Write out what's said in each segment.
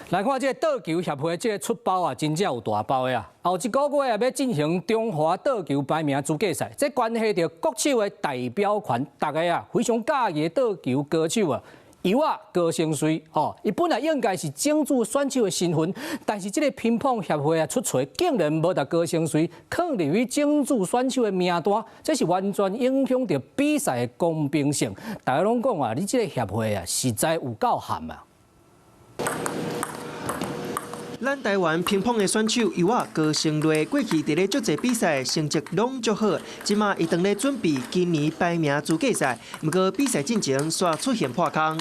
來看這個桌球協會這個出包啊，真正有大包的啊！後一個月啊，欲進行中華桌球排名資格賽，這關係著國手的代表權，大家啊非常佮意的桌球高手啊，游仔高昇瑞吼，伊本來應該是種子選手的身份，但是這個乒乓協會啊出槌，竟然無共高昇瑞放入去種子選手的名單，這是完全影響著比賽的公平性。大家攏講啊，你這個協會啊，實在有夠譀啊！咱台灣乒乓的選手游仔高昇瑞，過去佇咧足濟比賽成績攏足好，這馬伊當咧準備今年排名資格賽，毋過比賽進前煞出現破空。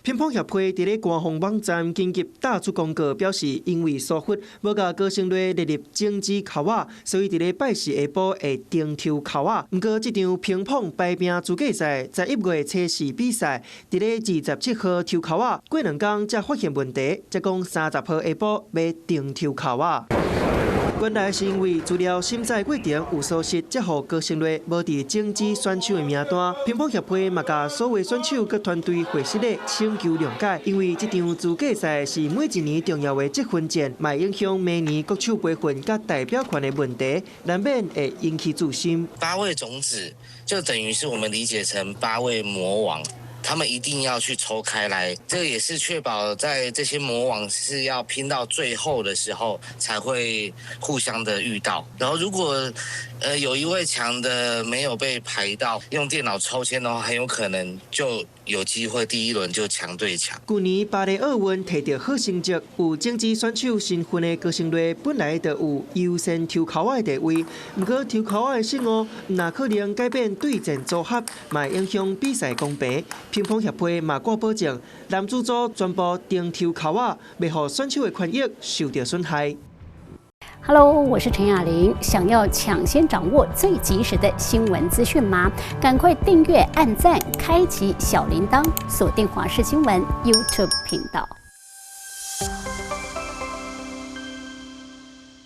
乒乓協會佇咧官方網站緊急打出公告，表示因為疏忽無共高昇瑞列入種子跤仔，所以佇咧拜四下晡會重抽跤仔。毋過這場乒乓排名資格賽11月初四比賽，佇咧27號抽跤仔，過兩工才發現問題，才講30號下晡欲重抽跤仔。原來是因為資料審查過程有疏失，才予高昇瑞無佇種子選手的名單。乒乓協會嘛共所有選手佮團隊會失禮請求諒解，因為這場資格賽是每一年重要的積分戰，嘛會影響明年國手培訓佮代表權的問題，難免會引起注心。八位種子就等於是我們理解成八位魔王。他們一定要去抽開來，這個也是確保在這些魔王是要拼到最後的時候才會互相的遇到。然後如果有一位強的沒有被排到，用電腦抽籤的話，很有可能就有機會第一輪就強對強。去年巴黎奧運摕著好成績，有種子選手身份的高昇瑞本來就有優先抽跤仔的地位，毋過抽跤仔的失誤，若可能改變對戰組合，嘛會影響比賽公平。乒乓協會嘛掛保證，男子組全部重抽跤仔，袂予選手的權益受著損害。 Hello，我是陳雅玲。想要搶先掌握最及時的新聞資訊嗎？趕快訂閱、按讚、開啟小鈴鐺，鎖定華視新聞 YouTube 頻道。